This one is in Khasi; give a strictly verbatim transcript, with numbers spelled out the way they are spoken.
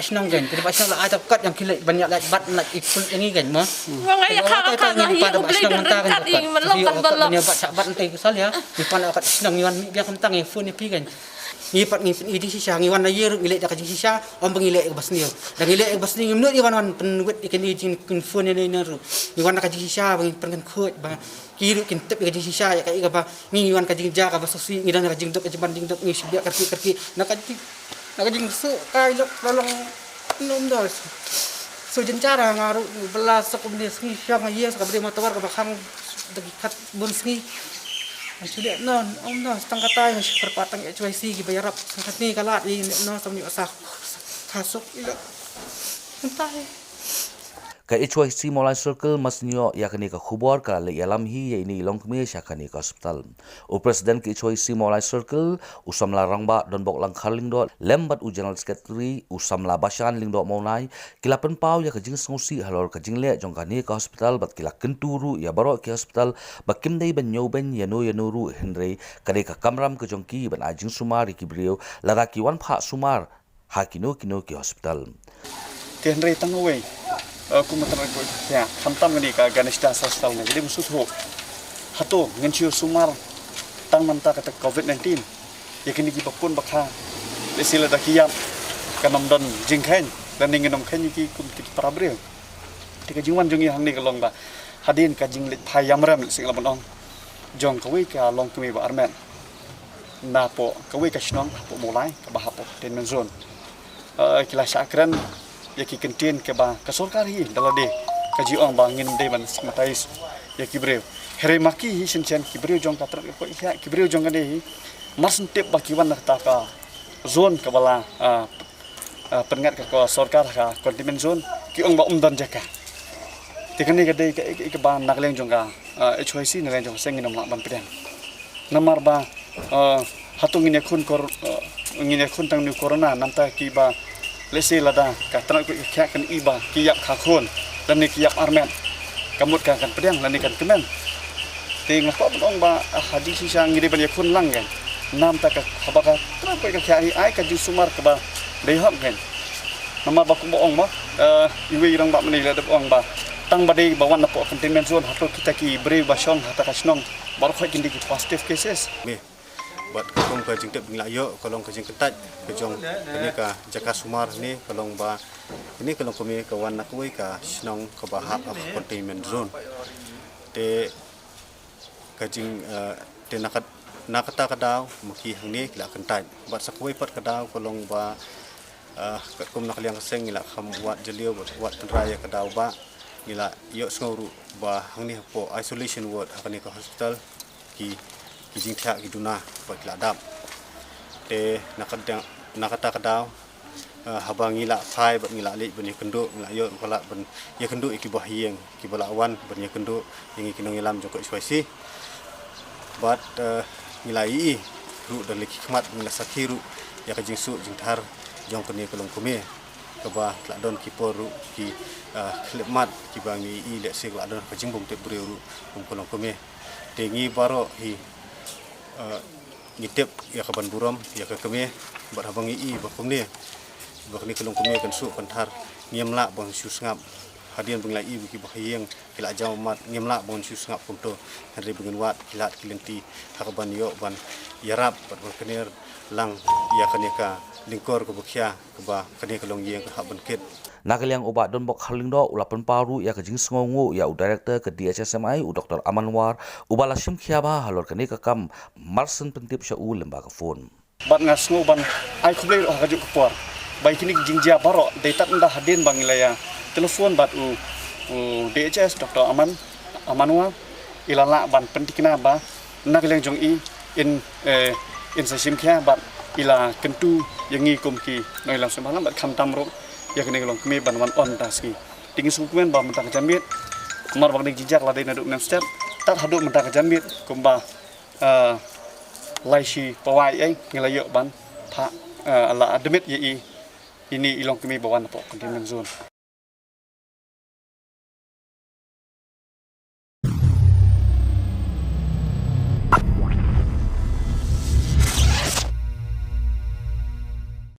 ba shnong kan. Te ba shnong la ai ta kat ïa ki leit ban ïa leit bat leit i pul ïa ngi kan mo. Nga ïa ka ka ngi u bli kan kat i man long kan ban long. Ïa bat sha bat nte ku sal ïa. Ngi pan kat shnong ngi wan mi biang kam tang ïa phone ïa phi kan. Ngi pat ngi pyn-i jingshisha, ngi wan na ïa ruh ngi leh da ka jingshisha, ym ba ngi leh ka basniew. Da ngi leh ka basniew ngim nud ïa wan wan pynwit ïa kane jingpynphone ïa ne ruh. Ngi wan da ka jingshisha ba ngi pynkan khuid ba ki ruh kin tip ïa ka jingshisha ïa ka ïa ka ba ngi wan ka jingjia ka ba sngewsih ngi don ka jingduk ka jingban jingduk ngi shibit kyrkieh kyrkieh. Na ka jing na ka jingsuk ka ïa lok la long. Ym da. So jynjar nga ruh ba la suk kumne sngi shong ïa sa ka bri motor ka ba khang da ki khat bun sngi. Actually non, ym da, tang katai nga shi kyrpad tang H Y C ki ba ïarap. Sa katne ka lad ïa ne no sam ïa sa ka suk ïa. Katai. Ka H Y C Mawlai Circle mas nyo ïa kane ka khubor ka la leit ïalam hi ïa ine i longkmie sha kane ka hospital. U President ka H Y C Mawlai Circle, u samla Rangbah Donbok Langkhar Lyngdoh, lem bad u General Secretary, u samla Bashan Lyngdoh Mawlai, ki la pynpaw ïa ka jingsngewsih halor ka jingleh jong kane ka hospital bad ki la kyntu ruh ïa baroh ki hospital ba kim dei ban ñiewbeiñ ïano ïano ruh hynrei ka dei ka kamram ka jong ki ban ai jingsumar ïa ki briew lada ki wan phah sumar ha kino kino ki hospital. Te hynrei tang uwei, eh, kum tang uwei, ïa, khamtam kane ka Ganesh Das Hospital ne, ka dei ban sngewthuh. Hato ngin shu sumar tang mynta kata Covid nineteen. Ïa kine ki ba pun ba kha. Lehse lada ki ïap kan ym don jingkheiñ, lane ngin ym kheiñ ïa ki kum ki para briew. Te ka jingwan jong ngi hangne ka long ba hadien ka jingleit phai ïamrem lehse nga la ban ong jong kawei ka longkmie ba armet. Napoh kawei ka shnong hapoh Mawlai kaba hapoh containment zone. Eh, ki la shah kren ïa ki kyntien kaba ka sorkar hi da lade ka jingong ba ngin dei ban stigmatize ïa ki briew. Hynrei ma ki hi shinshen ki briew jong ka tyrok ïa ki briew jong kane hi mar shen tip ba ki wan na kata ka zone kaba la, ah, ah, pynngat ka, ka sorkar ha ka containment zone ki ong ba ym don jaka. Te kane ka dei ka, ka, kaba na ka liang jong ka, ah, H Y C na ka liang jong ka seng ngin ym lah ban pdiang. Namar ba Uh, hato ngin ïakhun kor uh, ngin ïakhun tang ïa u corona namta kiba lehse lada ka tnat ka khiah kan i ba ki ïap kha khun lane ki ïap armet ka mut ka kan pdiang lane kan kmen. Te nga kwah ban ong ba ah, ha jingshisha ngi dei ban ïakhun lang kan. Namta ka haba ka tnat ka khiah hi ai ka jingsumar kaba dei hok kan. Namar ba kumba ong ba uh, iwei i rangbah mynne i la dep ong ba tang ba dei ba wan napoh containment zone hato kita ki briew ba shong ha kata ka shnong baroh khoit kin dei ki positive cases. Bad ka kum ka jingtip ba ngi la ïoh ka long ka jingkyntait ka jong kane ka jaka sumar hangne ka long ba kane ka longkmie ka wan na kawei ka shnong kaba hap ha ka containment zone. Te ka jing uh, te na ka na kata ka daw ma ki hangne ki la kyntait. Bad sa kawei pat ka daw ka long ba uh, katkum na ka liang ka seng ngi la kham wad jylliew bad wad tynrai ïa ka daw ba ngi la ïohsngew ruh ba hangne hapoh isolation ward ha kane ka hospital ki ki jingthiah ki duna ba ki la dap. Te na ka dang na kata ka daw uh, haba ngi la phai bad ngi la leit ban ïakynduh ngi la ïoh ruh ka la ban ïakynduh ïa ki bahaïing kiba la wan ban ïakynduh ïa ngi ki nongïalam jong ka H Y C. Bad uh, ngi la ïohi ruh da la ki khmat ngi la sakhi ruh ïa ka jingsuh jingthar jong kane ka longkmie. Kaba ka la don ki por ruh ki uh, khyllipmat kiba ngi ïohi lehse ka la don ka jingbymtip briew ruh kum ka longkmie. Te ngi baroh hi uh, ngi tip ïa ka ban burom ïa ka kmie bad haba ngi ïohi ba kumne ba kane ka longkmie kan suh kan thar ngim lah ban shu sngap hadien ba ngi la ïohi ba ki bahaïing ki la jaw mat ngim lah ban shu sngap kumto. Hynrei ba ngin wad ki lad ki lynti ha ka ban ïoh ban ïarap bad ban kner lang ïa kane ka lyngkor kaba khia kaba kane ka longïing ka hap ban kit. Na ka liang u Bah Donbok Kharlyngdoh u la pynpaw ruh ïa ka jingsngewnguh ïa u Director ka D H S M I u Doctor Aman War uba la shim khia bha halor kane ka kam mar syn pyntip sha u lyngba ka phone. Bad nga sngew ban ai khublei ruh ha kajuh ka por ba ïa kine ki jingjia baroh dei tad ynda hadien ba ngi la ïa telephone bad u, u D H S Doctor Aman Aman War i la lah ban pynthikna ba na ka liang jong i in eh, in sa shim khia bad i la kyntu ïa ngi kum ki nongïalam seng bhalang bad khamtam ruh ïa kane ka longkmie ban wan on ta sngi. Te ngi sngewkmen ba mynta ka janmiet namar ba kane ka jingjia ka la dei naduh mynstep tad haduh mynta ka janmiet kumba uh, lai shi pawai ei ngi la ïoh ban phah uh, la admit ïa i ine i longkmie ba wan napoh containment zone.